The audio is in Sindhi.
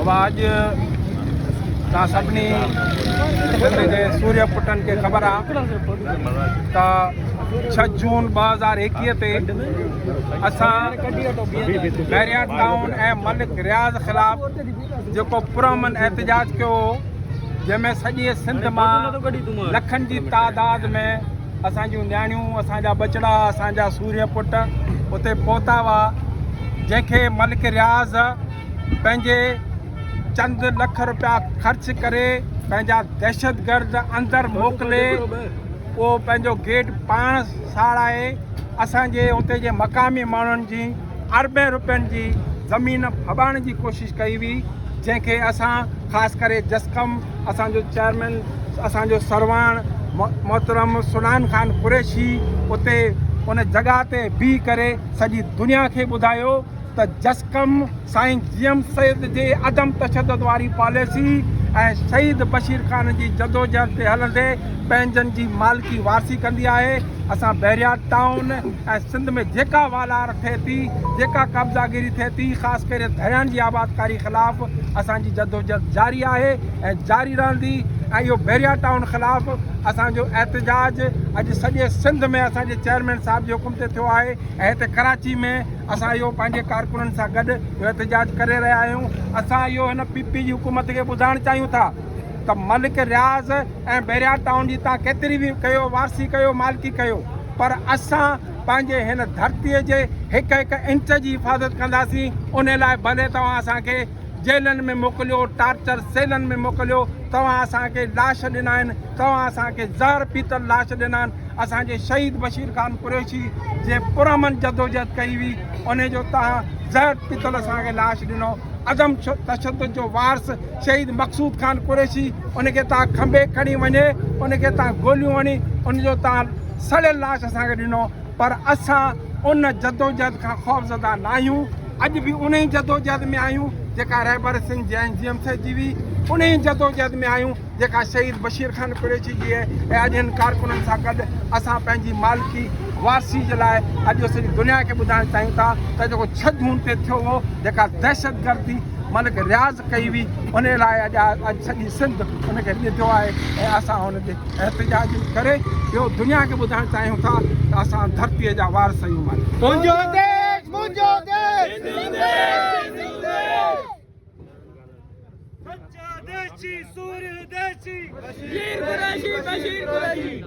بابا اڄ توهان سڀني سنڌ جي سورهيه پٽن کي خبر آ ته 6 جون 2021 تي اسان بحريا ٽائون ۽ ملڪ رياض خلاف جيڪو پرامن احتجاج ڪيو هو جنهن ۾ سڄي سنڌ مان لکن جي تعداد ۾ اسان جون نياڻيون اسان جا ٻچڙا اسان جا سورهيه پٽ اتي پهتا هئا جنهن کي ملڪ رياض پنهنجي چند لک روپيا خرچ ڪري پنهنجا دهشتگرد اندر موڪلي اهو پنهنجو گيٽ پاڻ ساڙائي اسان جي اتي جي مقامي ماڻهن جي اربين روپين جي زمين ڦٻائڻ جي ڪوشش ڪئي هئي جنهن کي اسان خاص ڪري جسقم اسان جو چيئرمين اسان جو سرواڻ محترم سلحان خان قريشي اتي ان جڳهه تي بيهي ڪري سڄي دنيا کي ٻڌايو ته جسقم سائين جي ايم سيد جي عدم تشدد واري پاليسي ۽ شهيد بشير خان جي جدوجهد تي هلندي پنهنجن جي مالڪي وارثي ڪندي آهي. اسان بحريا ٽائون ۽ سنڌ ۾ جيڪا والار ٿئي ٿي، جيڪا قبضاگيري ٿئي ٿي، خاص ڪري ڌريان جي آبادڪاري خلاف اسان جي جدوجهد جاري آهي ۽ جاري رهندي ۽ اهو بحريا ٽائون خلاف اسان جو احتجاج اڄ سڄي سنڌ ۾ اسان جي چيئرمين صاحب جي حڪم تي ٿيو آهي ۽ هتي ڪراچي ۾ اسان اهو پنهنجي ڪارڪنن سان گڏ اهو احتجاج ڪري رهيا آهيون. اسان اهو هن پي پي جي حڪومت کي ٻڌائڻ چاهيون ٿا ته ملڪ رياض ۽ بحريا ٽائون جي تان ڪيتري به ڪيو وارثي ڪيو مالڪي ڪيو پر اسان پنهنجي هن ڌرتي جي هڪ هڪ انچ جي حفاظت ڪنداسين ان لاء ڀلي توهان اسان کي جيلن ۾ موڪليو ٽارچر سيلن ۾ موڪليو توهان اسان کي لاش ڏنا آهن توهان اسان کي زهر پيتل لاش ڏنا آهن اسان جي شهيد بشير خان قريشي جنهن پرامن جدوجهد ڪئي هئي انهي جو توهان زهر پيتل اسان کي لاش ڏنو عدم تشدد جو وارث شهيد مقصود خان قريشي ان کي توهان کنڀي کڻي وڃي ان کي توهان گوليون هڻي ان جو توهان سڙيل لاش اسان کي ڏنو پر اسان ان جدوجهد کان خوفزده ناهيون، اڄ به انهي جدوجهد ۾ آهيون جيڪا رهبر سنڌ جي ۽ جي ايم سيد جي هئي، انهي جدوجهد ۾ آهيون جيڪا شهيد بشير خان قريشي جي هئي ۽ اڄ هن ڪارڪنن سان گڏ اسان پنهنجي مالڪي وارثي جي لاء اڄ سڄي دنيا کي ٻڌائڻ چاهيون ٿا ته جيڪو 6 جون تي ٿيو هو جيڪا دهشتگردي ملڪ رياض ڪئي هئي انهي لاء اڄ اڄ سڄي سنڌ ان کي ڏٺو آهي ۽ اسان ان تي احتجاج ڪري اهو دنيا کي ٻڌائڻ چاهيون ٿا ته اسان ڌرتي جا وارث آهيون مالڪ. تنهنجو ديس منهنجو ديس سچا ديشي سورهيه ديشي بشير قريشي بشير قريشي.